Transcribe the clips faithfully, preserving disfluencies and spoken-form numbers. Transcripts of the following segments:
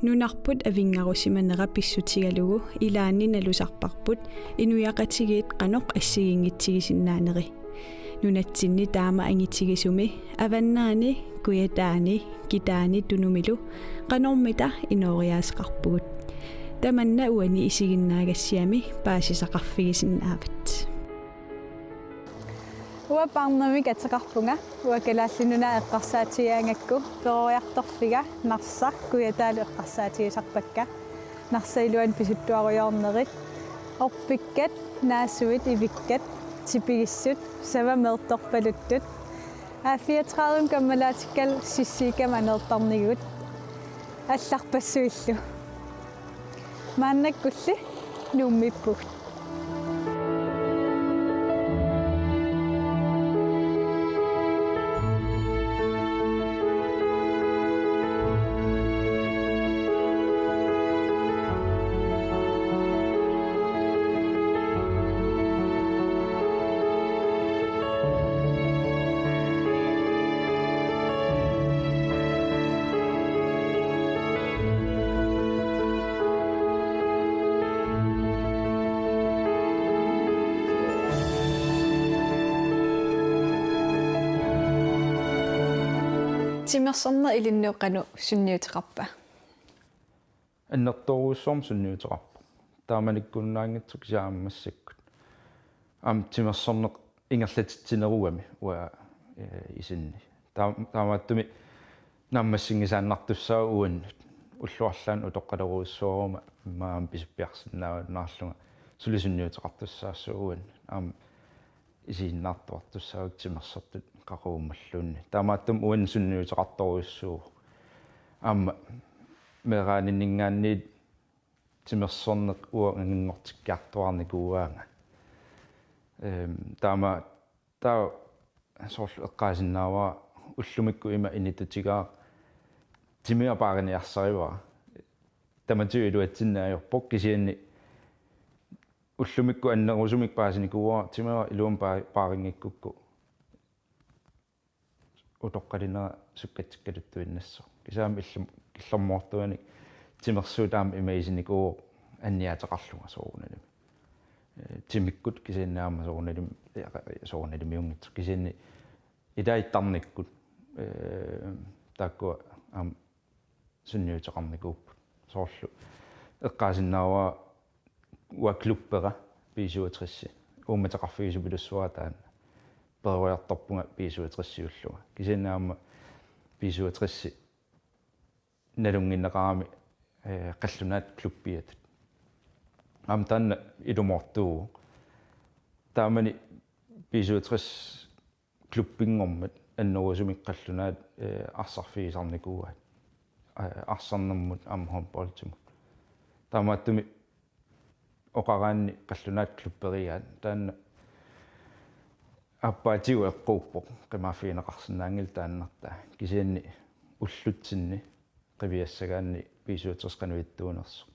Nunarput avinngarusimanera pissutigalugu ilaanni nalusarparput inuiaqatigiit qanoq assigiinngitsigisinnaanerat. Nunatsinni taama angitigisumi avannaani, kujataani, kitaani Tunumilu qanormita inooriaaseqarpugut. Tamanna uani isiginnaagassiami paasisaqarfigisinnaavat. Uanga Parnamik ateqarpunga, uanga Kalaallit Nunaat eqqarsaatigigaangakku peroriartorfiga Narsaq Kujataalu eqqarsaatigisarpakka. Narsap iluani pisuttuarujoornerit: orpikkat, naasuit, ivikkat, tipigissut, sava meertorpaluttut. A fireogtredive kammalaatikkakka sissiikkamik aneertarnikuugut allarpassuillu. Maannakkulli Nuummiippugut. Timersorneq ilinnut qanoq sunniuteqarpa? Annertoorujussuarmik sunniuteqarpoq. Taamanikkunnaanngitsoq kisianni aamma massakkut. Aamma timersorneq ingerlatitsinerugami uanga, eh, isinni. Taam-, taamaattumik naammassinngisaannartussaavoq uannut. Ullut arlaanni utoqqalerujussuaruma immaqa aamma pisuppiarsinnaajunnaarlunga suli sunniuteqartussaassooq uannut. Aamma isiginnaartuartussaavoq timersortut qaqugumalluunniit. Taamaattumik uannut sunniuteqartorujussuuvoq. Aamma meeraaninninngaanniit timersorneq uanganngortikkiartuaarnikuugaanga. Ehm, taama, taava soorlu eqqaasinnaavara ullumikkut ima inittutigaaq timera paariniarsarivara. Tamatigut iluatsinneq ajorpoq kisianni ullumikkut annerusumik paasinikuuara timera iluamik paa-, paarinngikkukkit utoqqalinera sukkatsikkaluttuinnassaaq. Kisianni illum-, killormoortuani timersuut aamma ima isinikuuvoq anniaateqarlunga soorunalimi. Eh, timikkut kisianni aamma soorunalimi, eh, soorunalimiunngitsoq. Kisianni ilaattarnikkut, eh, taakkua aamma sunniuteqarnikuupput. Soorlu eqqaasinnaavara uanga klubbera B syvogtres. Uummateqarfigisupilussuara taanna. Peroriartorpunga B syvogtresiullunga. Kisianni aamma B syvogtres nalunnginneqarami, eh, qallunaat klubbiatut. Aamma taanna ilumoortuuvoq. Taamani B syvogtres klubbinngormat annerusumik qallunaat, eh, arsarfigisarnikuuaat. Eh, arsarnermut aamma håndboldimut. Taamaattumik oqaraanni qallunaat klubberigaat taanna aappaatigut eqquuppoq qimaaffigineqarsinnaanngilaq taannartaa. Kisianni ullutsinni qiviassagaanni B syvogtres qanoq ittuunersoq.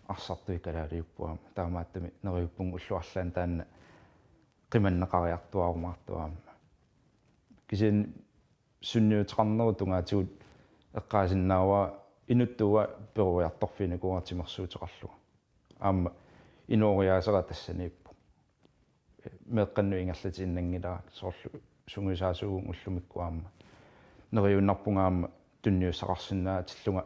Arsartui kalaaliupput aamma. Taamaattumik neriuppunga ullut arlaanni taanna qimanneqariartuaarumaartoq aamma. Kisianni sunniuteqarnerup tungaatigut eqqaasinnaavara inuttut peroriartorfiginikuuara timersuuteqarlunga. Aamma inooriaasera tassaniippoq. Meeqqannut ingerlatiinnanngilara soorlu sungiusaasuuvunga ullumikkut aamma. Neriunnarpunga aamma tunniussaqarsinnaatillunga,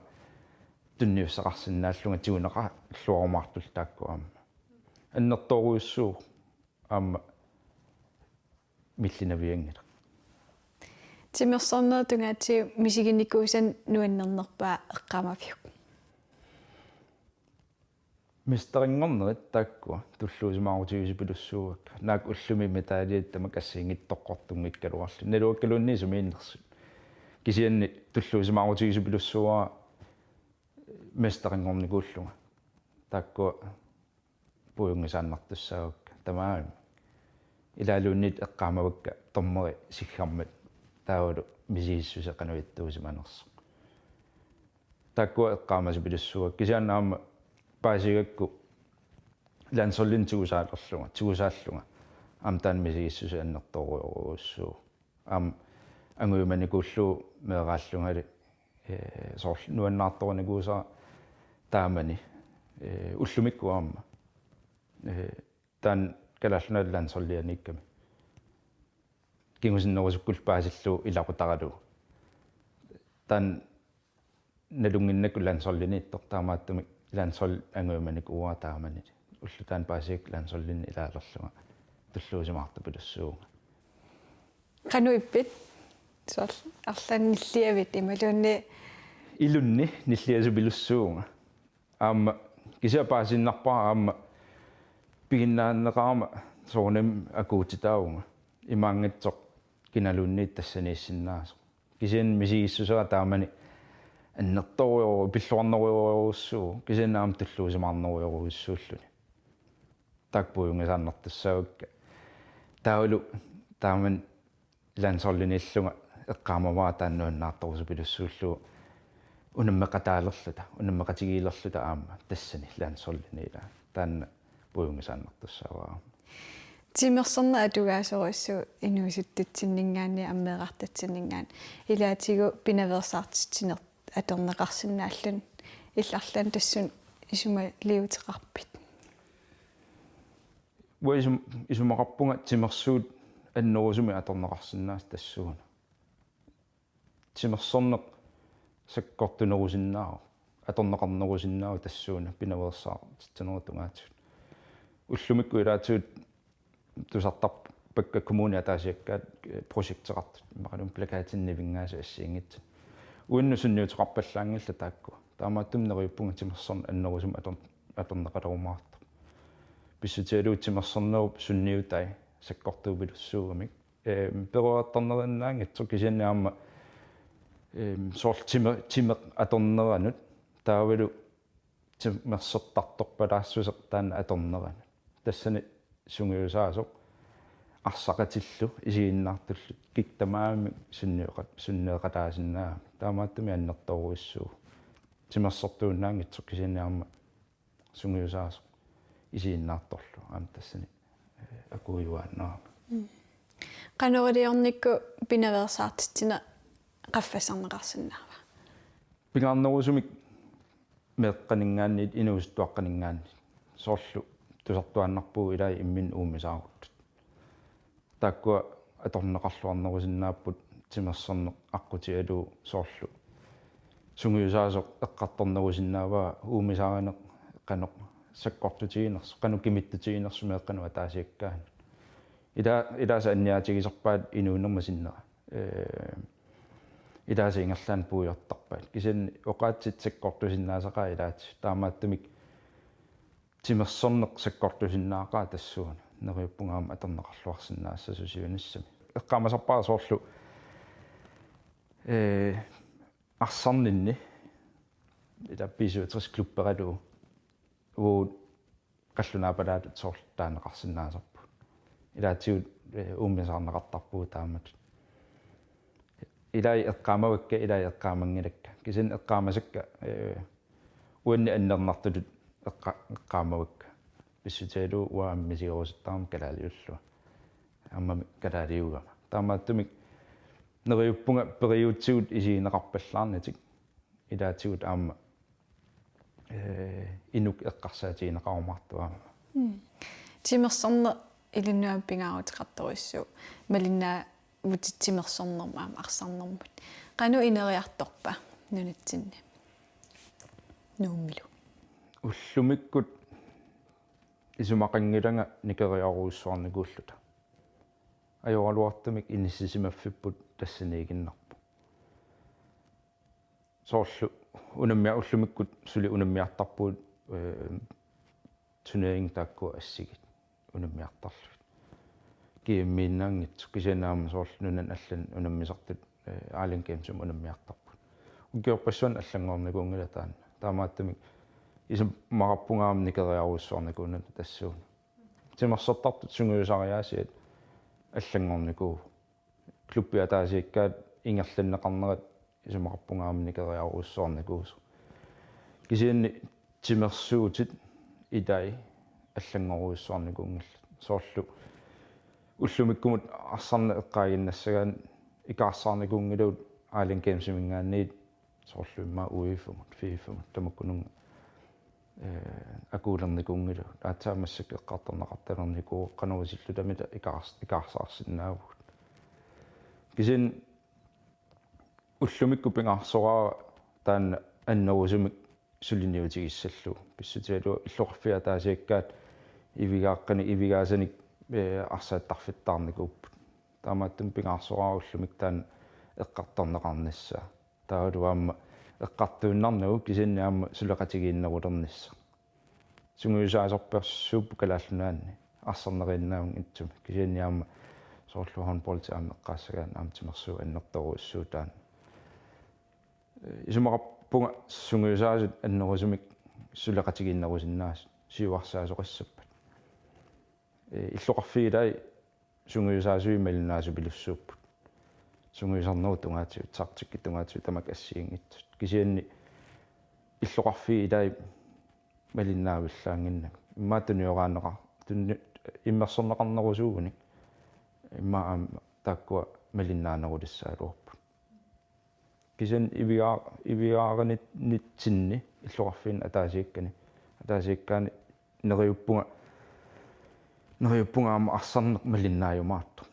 tunniussaqarsinnaallunga tiguneqarluarumaartullu taakku aamma. Annertoorujussuuvoq aamma millinavianngilaq. Timersornerup tungaatigut misiginikuusannik nuannernerpaaq eqqaamaviuk? Mesterinngornerit taakkua tulluusimaarutigisapilussuuakka. Naak ullumi medaljit tamakku assigiinngitsorujussuanngikkaluarlugit. Naluakkaluunniit sumiinnersut. Kisianni tulluusimaarutigisapilussuuara mesterinngornikuullunga. Taakkua puigunngisaannartussaavakka tamaani. Ilaaluunniit eqqaamavakka dommeri siggammat taavalu misigissuseq qanoq ittuusimanersoq. Taakkua eqqaamasapilussuuakka kisianni aamma paasigakku landsholdinik tigusaalerlunga, tigusaallunga. Aamma taanna misigissuseq annertoorujorujussuuvoq. Aamma angujumanikuullugu meeraallungali Ee, soorlu nuannaartorinikuusara taamani, ee, ullumikkut aamma. Ee, taanna Kalaallit Nunaat landsholdianiikkami. Kingusinnerusukkullu paasillugu ilaqutaralugu. Taanna nalunnginnakku landsholdiniittoq, taamaattumik landshold angujumanikuuara taamani. Ulloq taanna paasigakkit landsholdinni ilaalerlunga tulluusimaartupilussuuvunga. Qanoq ippit? Soorlu arlaannik nilliavit imaluunniit? Ilunni nilliasupilussuuvunga. Aamma kisianni paasiinnarpara aamma piginnaanneqarama soorunami akuutitaavunga. Imaanngitsoq kinaluunniit tassaniissinnaasoq. Kisianni misigissusera taamani annertorujoru-, pilluarnerujorujussuuvoq, kisianni aamma tulluusimaarnerujorujussuulluni. Taakku puiunngisaannartussaavakka. Taavalu taamani landsholdiniillunga eqqaamavara taanna nuannaartorusupilussuullugu unammeqataalerluta, unammeqatigiilerluta aamma tassani landsholdini ilaa. Taanna puiunngisaannartussaavara. Timersorneq atugaasorujussuuvoq inuusuttutsinninngaanniit ammeeqartatsinninngaanniit. Ilaatigut pinaveersaartitsineq atorneqarsinnaalluni, illit arlaannik tassunga isumaliuteqarpit? Uanga isum-, isumaqarpunga timersuut annerusumik atorneqarsinnaasut tassuuna. Timersorneq sakkortunerusinnaavoq, atorneqarnerusinnaavoq tassuuna pinaveersaartitsinerup tungaatigut. Ullumikkut ilaatigut tusartarpakka kommunit ataasiakkaat, eh, projekteqartut, imaluunniit plakatinik nivinngaasut assigiinngitsut. Uannut sunniuteqarpallaanngillat taakku. Taamaattumik neriuppunga timersorneq annerusumik ator-, atorneqalerumaartoq. Pissutigalugu timersornerup sunniutai sakkortuupilussuugamik. Ehm, peroriartornerinnaanngitsoq kisianni aamma, ehm, soorlu time-, timeq atorneranut taavalu timersortartorpalaassuseq taanna atorneranut. Tassani sungiusaasoq arsaqatillu isiginnaartullu kikkut tamarmik sunniueqat-, sunniueqataasinnaagami. Taamaattumik annertoorujussuuvoq. Timersortuinnaanngitsoq kisianni aamma sungiusaasoq isiginnaartorlu aamma tassani, eh, akuujuaannarami. Mm. Qanoq iliornikkut pinaveersaartitsineq qaffassarneqarsinnaava? Pingaarnerusumik meeqqaninngaanniit inuusuttuaqqaninngaanniit soorlu tusartuaannarpugut ilaat imminnut uumisaaruttut. Taakkua atorneqarluarnerusinnaapput timersorneq aqqutigalugu soorlu sungiusaasoq eqqartornerusinnaavaa uumisaarineq qanoq sakkortutiginersoq, qanoq kimittutiginersoq meeqqanut ataasiakkaanut. Ila-, ilaasa anniaatigisarpaat inuunerma sinnera. Ee, ilaasa ingerlaannaq puigortarpaat. Kisianni oqaatsit sakkortusinnaasaqaat ilaat taamaattumik timersorneq sakkortusinnaaqaaq tassuuna. Neriuppunga aamma atorneqarluarsinnaassasoq siunissami. Eqqaamasarpara soorlu, ee, arsarninni ila B syvogtres klubberalugu uagut qallunaapalaatut soorlu taaneqarsinnaasarput. Ilaatigut, ee, uumisaarneqartarpugut taamatut. Ilai eqqaamavakka, ilai eqqaamanngilakka. Kisianni eqqaamasakka, ee, uanni annernartutut eqqa-, eqqaamavakka. Pissutigalugu uanga aamma misigerusuttarama kalaaliullunga. Aammami kalaaliugama. Taamaattumik neriuppunga periutsigut isigineqarpallaarnatik. Ilaatigut aamma, ee, inuk eqqarsaatigineqarumaartoq aamma. Mm. Timersorneq ilinnut aamma pingaaruteqartorujussuuvoq. Malinnaavutit timersornermut aamma arsarnermut. Qanoq ineriartorpa nunatsinni? Nuummilu. Ullumikkut isumaqanngilanga nikeriarujussuarnikuulluta. Ajoraluartumik inissisimaffipput tassaniiginnarpoq. Soorlu unammia-, ullumikkut suli unammiartarpugut, ee, turnering taakkua assigit unammiartarlugit. G M-iinnaanngitsoq kisianni aamma soorlu nunani allani unammisartut, ee, Island Gamesimut unammiartarput. Ukiorpassuarni allanngornikuunngilaq taanna. Taamaattumik isumaqarpunga aamma nikeriarujussuarnikuunata tassuuna. Timersortartut sungiusariaasiat allanngornikuuvoq. Klubbit ataasiakkaat ingerlanneqarnerat isumaqarpunga aamma nikeriarujussuarnikuusoq. Kisianni timersuutit ilai allanngorujussuarnikuunngillat. Soorlu ullumikkumut arsarneq eqqaaginnassagaanni ikaarsaarnikuunngilagut Island Gamesiminngaanniit soorlu immaqa U E F-imut, FIFA-mut, tamakkununnga, eh, akuulernikuunngillat. Aatsaat massakkut eqqartorneqartalernikuuvoq, qanoq ililluta mita ikaars-, ikaarsaarsinnaavugut. Kisianni ullumikkut pingaarsoraara taanna annerusumik suliniutigissallugu. Pissutigalugu illoqarfiit ataasiakkaat ivigaaqqanik ivigaasanik, eh, arsaattarfittaarnikuupput. Taamaattumik pingaarsoraara ullumikkut taanna eqqartorneqarnissaa. Taavalu aamma eqqartuinnarnagu kisianni aamma suleqatigiinnerulernissaq. Sungiusaasorpassuupput Kalaallit Nunaanni arsarneriinnaanngitsumik. Kisianni aamma soorlu håndboldi aamma eqqaassagaanni aamma timersuut annertoorujussuuvoq taanna. Isumaqarpunga sungiusaasut annerusumik suleqatigiinnerusinnaasut siuarsaasoqassappat. Illoqarfiit ilaat sungiusaasuit malinnaasupilussuupput. Sungiusarnerup tungaatigut, taktikkip tungaatigut tamakku assigiinngitsut. Kisianni illoqarfiit ilaat malinnaavillaannginnamik. Immaqa tunioraaneqa-, tuni-, immersorneqarnerusuugunik. Immaqa aamma taakkua malinnaanerulissagaluarput. Kisianni ivigaa-, ivigaarinitsinni illoqarfiini ataasiakkani, ataasiakkaani neriuppunga, neriuppunga aamma arsarneq malinnaajumaartoq.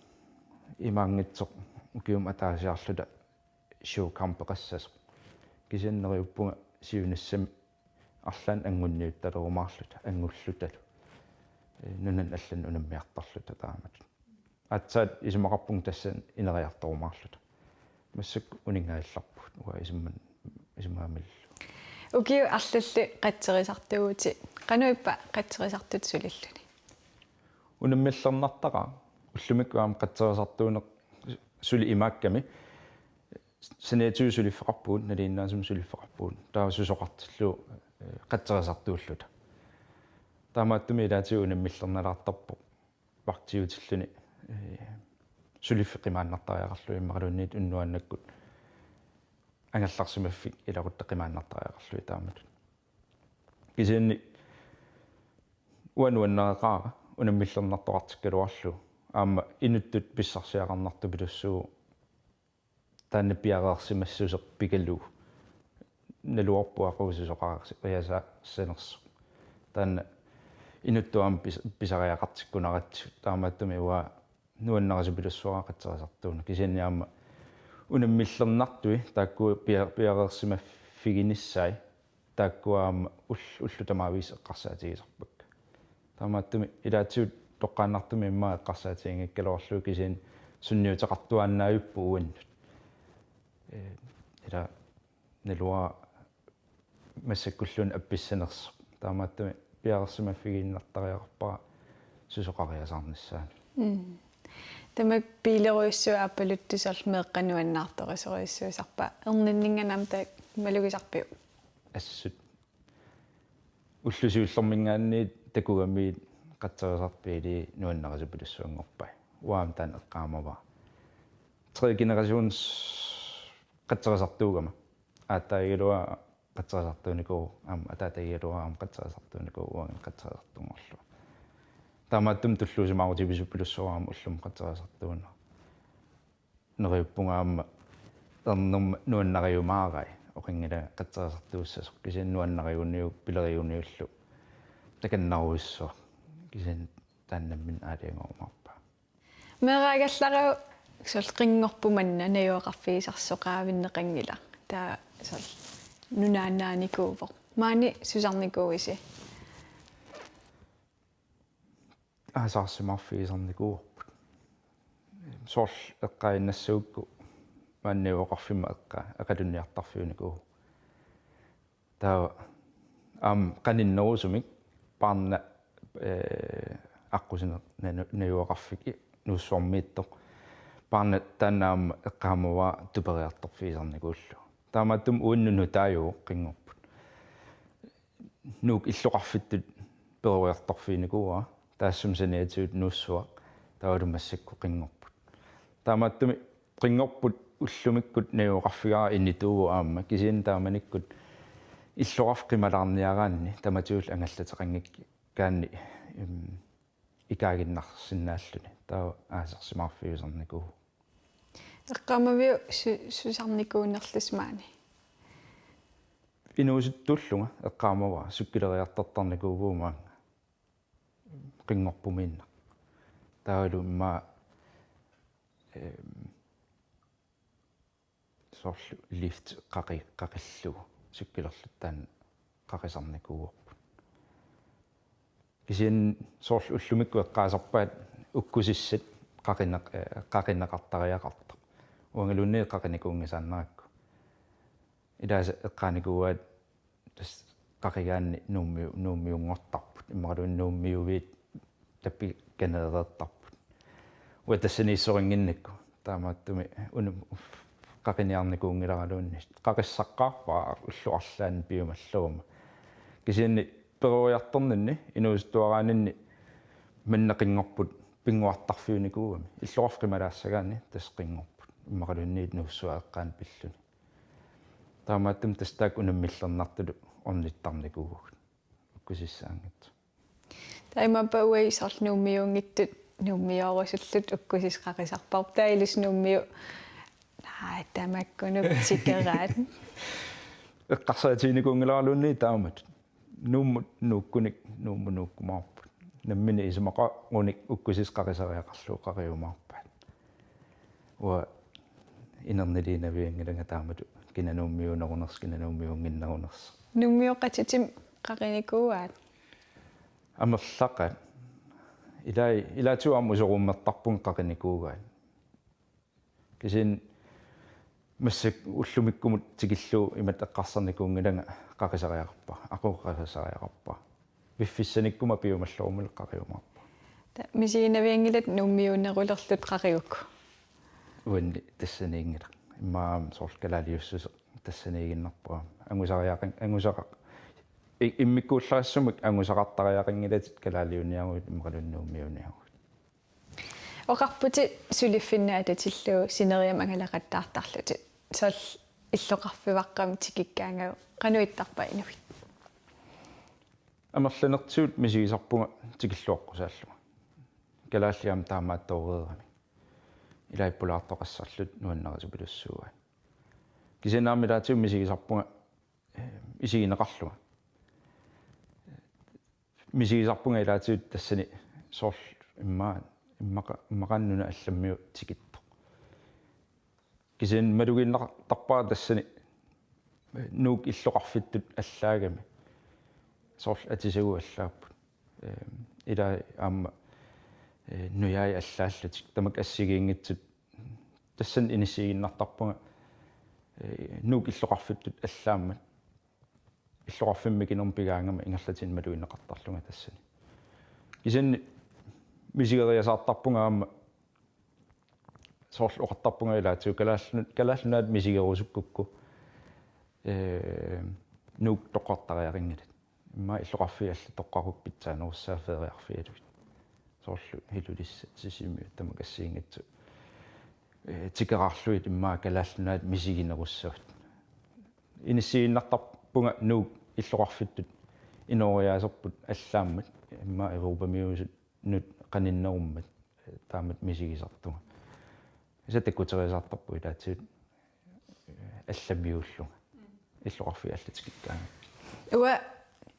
Imaanngitsoq ukiumut ataasiarluta showcampeqassasoq. Kisianni neriuppunga siunissami arlaannik anguniuttalerumaarluta, angullutalu. Eh, nunani allani unammiartarluta taamatut. Aatsaat isumaqarpunga tassani ineriartorumaarluta. Massakkut uninngajallarpugut uanga isumman-, isumaga malillugu. Ukiut arlallit qatserisartuuvutit. Qanoq ippa qatserisartutut sulilluni? Unammillernartaqaaq. Ullumikkut aamma qatserisartuuneq suli imaakkami. Saniatigut suliffeqarpugut, nalinginnaasumik suliffeqarpugut. Taava susoqartillugu, eh, qatserisartuulluta. Taamaattumik ilaatigut unammillernalaartarpoq vagtiutilluni, eh, suliffik qimaannartariaqarluni immaqaluunniit unnuaannakkut angerlarsimaffik ilaqutta qimaannartariaqarluni taamatut. Kisianni uanga nuannareqaara unammillernartoqartikkaluarlugu aamma inuttut pissarsiaqarnartupilussuuvoq taanna piareersimassuseq pigalugu. Naluarput aqqusisoqariasaassanersoq. Taanna inuttut aamma pis-, pisariaqartikkunaratsigu. Taamaattumik uanga nuannarisupilussuara qatserisartuuneq. Kisianni aamma unammillernartui taakku pia-, piareersimaffiginissaat taakkua aamma ul-, ullut tamaviisa eqqarsaatigisarpakka. Taamaattumik ilaatigut toqqaannartumik immaqa eqqarsaatiginngikkaluarlugit kisianni sunniuteqartuaannavippoq uannut. Eh, ila naluara massakkulluunniit appissanersoq. Taamaattumik piareersimaffigiinnartariaqarpara susoqariasaarnissaanut. Mm. Tamakku biilerujussuit aappaluttussat meeqqat nuannaartorisorujussuusarpaat. Erninninngaanniit aamma taakku malugisarpiuk? Assut. Ullut siullermiingaanniit takugamiuk qatserisartut biilit nuannarisupilussuanngorpai. Uanga aamma taanna eqqaamavara. Tredje generations qatserisartuugama. Aatsaagigaluaq qatserisartuunikuuvoq, aamma ataatagigaluaq aamma qatserisartuunikuuvoq, uangalu qatserisartunngorlunga. Taamaattumik tulluusimaarutiviusupilussuara aamma ullumi qatserisartuuneq. Neriuppunga aamma ernerma nuannarigumaarai, oqanngilanga qatserisartuussasoq, kisianni nuannariguniuk pileriguniullu takannarujussuaq, kisianni taanna nammineq aalajangerumaarpaa. Meeraagallarauk soorlu qinngorpoq manna najugaqarfigisarsoq qaavinneqanngilaq. Taava soorlu nunaannaanikuuvoq. Maani susarnikuuisi? Aasaarsimaarfigisarnikuuarput. Soorlu eqqaaginnassagukku maani najugaqarfimma eqqaa, eqalunniartarfiunikuuvoq. Taava aamma qaninnerusumik paarna, eh, aqqusineq nanu-, najugaqarfik i-, Nuussuarmiittoq. Paarna taanna aamma eqqaamavara tuperiartorfigisarnikuullugu. Taamaattumik uannut nutaajuvoq qinngorput. Nuuk illoqarfittut peroriartorfiginikuuara, taassuma saniatigut Nuussuaq, taavalu massakkut qinngorput. Taamaattumik qinngorput ullumikkut najugaqarfigaara inituuvoq aamma, kisianni taamanikkut illoqarfik qimalaarniaraanni tamatigullu angallateqanngikkaanni, im, ikaaginnarsinnaalluni. Taava aasaarsimaarfiusarnikuuvoq. Eqqaamaviuk su-, susarnikuunerlusi maani? Inuusuttuullunga eqqaamavara cykeleriartortarnikuuvugut maanga qinngorpumiinnaq. Taavalu immaqa, ehm, soorlu lift qaqi-, qaqillugu cykelerluta taanna qaqisarnikuuarput. Kisianni soorlu ullumikkut eqqaasarpaat ukkusissat qaqineq-, eh, qaqineqartariaqartoq. Uangaluunniit qaqinikuunngisaannarakku. Ilaasa eqqaanikuuaat tassa qaqigaanni Nuummiu-, Nuummiunngortarput. Immaqaluunniit Nuummiuviit tappikaneereertarput. Uanga tassaniissorinnginnakku. Taamaattumik una qaqiniarnikuunngilaraluunniit. Qaqissaqqaarpara ullut arlaanni piumalluguma. Kisianni peroriartorninni, inuusuttuaraaninni manna qinngorput pinnguartarfiunikuugami. Illoqarfik qimalaassagaanni tassa qinngorput. Immaqaluunniit Nuussuaq eqqaani pilluni. Taamaattumik tassa taakku unammillernartutut ornittarnikuuvugut. Ukkusissaanngitsut. Taamaappa uagut soorlu Nuummiuunngitsut, Nuummiorusulluta ukkusissat qaqisarparput. Taava ilissi Nuummiut, naa, tamakkununnga tikeraat. Eqqarsaatiginikuunngilaraluunniit taamatut. Nuummut nuukkunik, Nuummut nuukkumaarput. Nammineq isumaqarunik ukkusissat qaqisariaqarlugu qaqiumaarpaat. Uanga inerniliinavianngilanga taamatut kina Nuummiuunerunersoq, kina Nuummiuunnginnerunersoq. Nuummioqatitit qaqinikuuaat? Amerlaqaat. Ilaa-, ilaatigut aamma usoruummertarpunga qaqinikuugaat. Kisianni massakkut ullumikkumut tikillugu imatut eqqarsarnikuunngilanga qaqisariaqarpara, aqagu qaqisariaqarpara. Piffissanikkuma piumallorumullu qaqiumaarpara. Ta-, misiginavianngilatit Nuummiuunerulerlutit qaqigukku? Uanni tassaniinngilaq. Immaqa aamma soorlu kalaaliussuseq tassaniiginnarpoq aamma. Angusariaqan-, angusaqaq-, i-, immikkuullarissumik angusaqartariaqanngilatit kalaaliuniaruit immaqaluunniit Nuummiuniaruit. Oqarputit suliffinnut atatillugu sineriammi angalaqattaartarlutit. Soorlu illoqarfiuaqqamik tikikkaangavit, qanoq ittarpa inuit? Amerlanertigut misigisarpunga tikilluaqqusaallunga. Kalaallit aamma taamaattoreeramik. Ilai pulaartoqassarluta nuannarisupilussuugaat. Kisianni aamma ilaatigut misigisarpunga, eh, isigineqarlunga. Misigisarpunga ilaatigut tassani soorlu immaqa, immaqa, immaqaana nuna allammiu tikittoq. Kisianni malugiinnartarpara tassani Nuuk illoqarfittut allaagami. Soorlu atisagut allaapput. Ehm, ilai aamma, eh, nujai allaallutik. Tamakku assigiinngitsut. Tassani inissiiginnartarpunga, eh, Nuuk illoqarfittut allaammat. Illoqarfimmi mikinermut pigaangama ingerlatinni malugineqartarlunga tassani. Kisianni misigeriasaartarpunga aamma soorlu oqartarpunga ilaatigut Kalaallit-, Kalaallit Nunaat misigerusukkukku, ee, Nuuk toqqartariaqanngilat. Immaqa illoqarfiit allat toqqarukkit pitsaanerussaat feriarfigalugit. Soorlu Ilulissat, Sisimiut tamakku assigiinngitsut, ee, tikeraarlugit immaqa Kalaallit Nunaat misiginerussavat. Inissiiginnartarpunga Nuuk illoqarfittut inooriaaserput allaammat immaqa Europamiuusunut qaninnerummat taamatut misigisartunga. Kisianni takkuteriasaartarpunga ilaatigut allammiuullunga. Illoqarfiit allat tikikkaangata. Uanga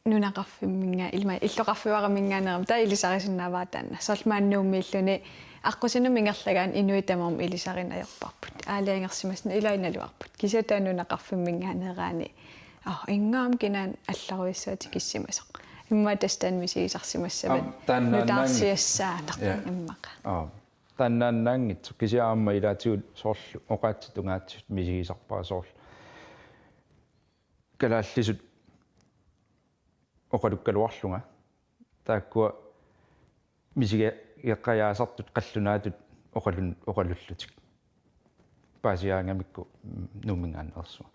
nunaqarfimminnga-, ilma-, illoqarfiuaraminngaanneerama taava ilisarisinnaavara taanna. Soorlu maani Nuummiilluni aqqusinermi ingerlagaanni inuit tamarmik ilisarineq ajorparput. Aalajangersimasut ilaannaluarput. Kisianni taava nunaqarfimminngaanneeraanni, ah, ingammik kinaana allarujussua tikissimasoq. Immaqa tassa taanna misigisarsimassavat. Aamma taannaannaanngitsoq. Nutaarsiassaaneq. Ja. Immaqa. Aap. Taannaannaanngitsoq. Kisianni aamma ilaatigut soorlu oqaatsit tungaatigut misigisarpara soorlu kalaallisut oqalukkaluarlunga. Taakkua misigeqqajaasartut qallunaatut oqalun-, oqalullutik. Paasigaangamikku Nuumminngaanneersunga.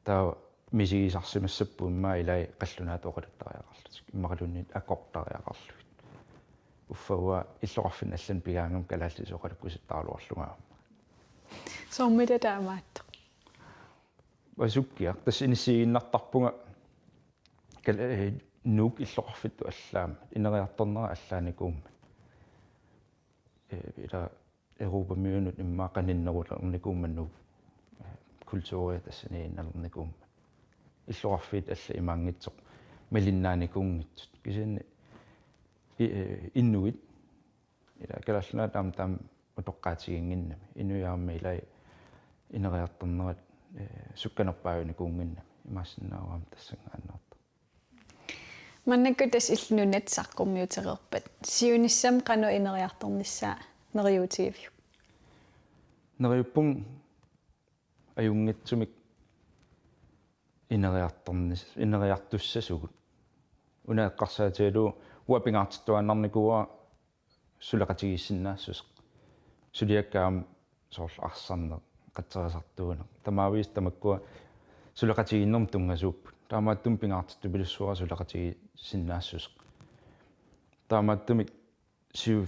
Taava misigisarsimassapput immaqa ilai qallunaatut oqaluttariaqarlutik. Immaqaluunniit akortariaqarlugit. Uffa uanga illoqarfinni allani pigaangama kalaallisut oqalukkusuttaraluarlunga aamma. Soormita taamaattoq? Uanga sukkiaq, tassa inissiiginnartarpunga kal-, eh, Nuuk illoqarfittut allaammat, ineriartornera allaanikuummat. Eh, ila Europamiunut immaqa qaninnerulernikuummat Nuuk, eh, kulturia tassaniiginnalernikuummat. illoqarfiit allat imaanngitsoq malinnaanikuunngitsut. Kisianni i-, eh, inuit ila Kalaallit Nunaat aamma taama utoqqaatiginnginnami. Inuit aamma ilai ineriartornerat, eh, sukkanerpaavinikuunnginnami. Imaassinnaavoq aamma tassanngaanneersoq. Maannakkut tassa illit nunat saqqummiutereerpat. Siunissami qanoq ineriartornissaa neriuutigiviuk? Neriuppunga ajunngitsumik ineriartornis-, ineriartussasugut. Una eqqarsaatigalugu uanga pingaartittuaannarnikuuara suleqatigiissinnaassuseq. Suliakka aamma soorlu arsarneq, qatserisartuuneq. Tamaavisa tamakkua suleqatigiinnermut tunngasuupput. Taamaattumik pingaartittupilussuara suleqatigiissinnaassuseq. Taamaattumik siu-,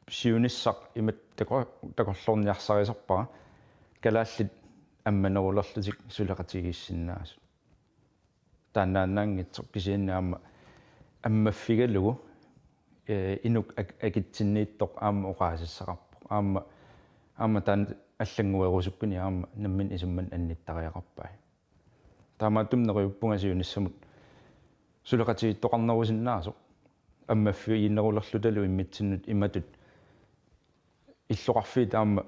siunissaq imatut tako-, takorloorniarsarisarpara kalaallit ammanerulerlutik suleqatigiissinnaasut. Taannaannaanngitsoq kisianni aamma ammaffigalugu, eh, inuk ak-, akitsinniittoq aamma oqaasissaqarpoq. Aamma, aamma taanna allannguerusukkuni aamma nammineq isumannik annittariaqarpai. Taamaattumik neriuppunga siunissamut suleqatigiittoqarnerusinnaasoq. Ammaffiginerulerlutalu immitsinnut imatut illoqarfiit aamma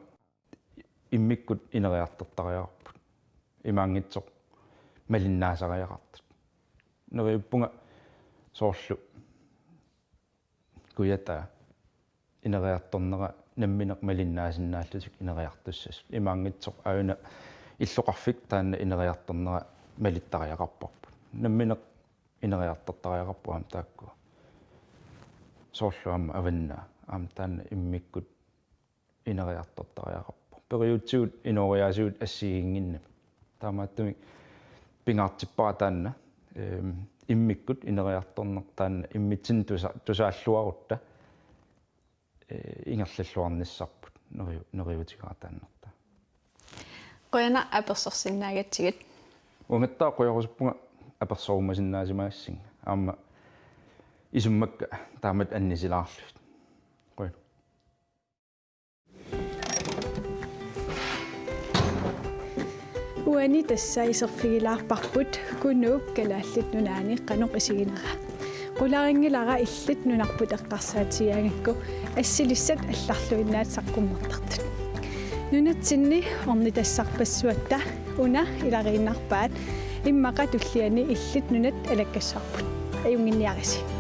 immikkut ineriartortariaqarput. Imaanngitsoq malinnaasariaqartut. Neriuppunga soorlu kujataa ineriartornera nammineq malinnaasinnaallutigu ineriartussasut. Imaanngitsoq aajuna illoqarfik taanna ineriartornera malittariaqarparput. Nammineq ineriartortariaqarput aamma taakkua. Soorlu aamma avannaa. Aamma taanna immikkut ineriartortariaqarpoq. Periutsigut inooriaasigut assigiinnginnami. Taamaattumik pingaartippara taanna, ehm, immikkut ineriartorneq taanna immitsinnut tusa-, tusaalluarutta, eh, ingerlalluarnissarput neriu-, neriuutigaataannartaa. Qujanaq apersorsinnaagatsigit. Uangattaaq qujarusuppunga apersorumasinnaasimagassinga. Aamma isummakka taamatut annisilaarlugit. Qujanaq. Uani tassa iserfigilaarparput Kunuup Kalaallit Nunaanni qanoq isiginera. Qularinngilara illit nunarput eqqarsaatigigaangakku assilissat allarluinnaat saqqummertartut. Nunatsinni ornitassarpassuatta una ilariinnarpaat immaqa tulliani illit nunat alakkassavarput. Ajunnginniarisi.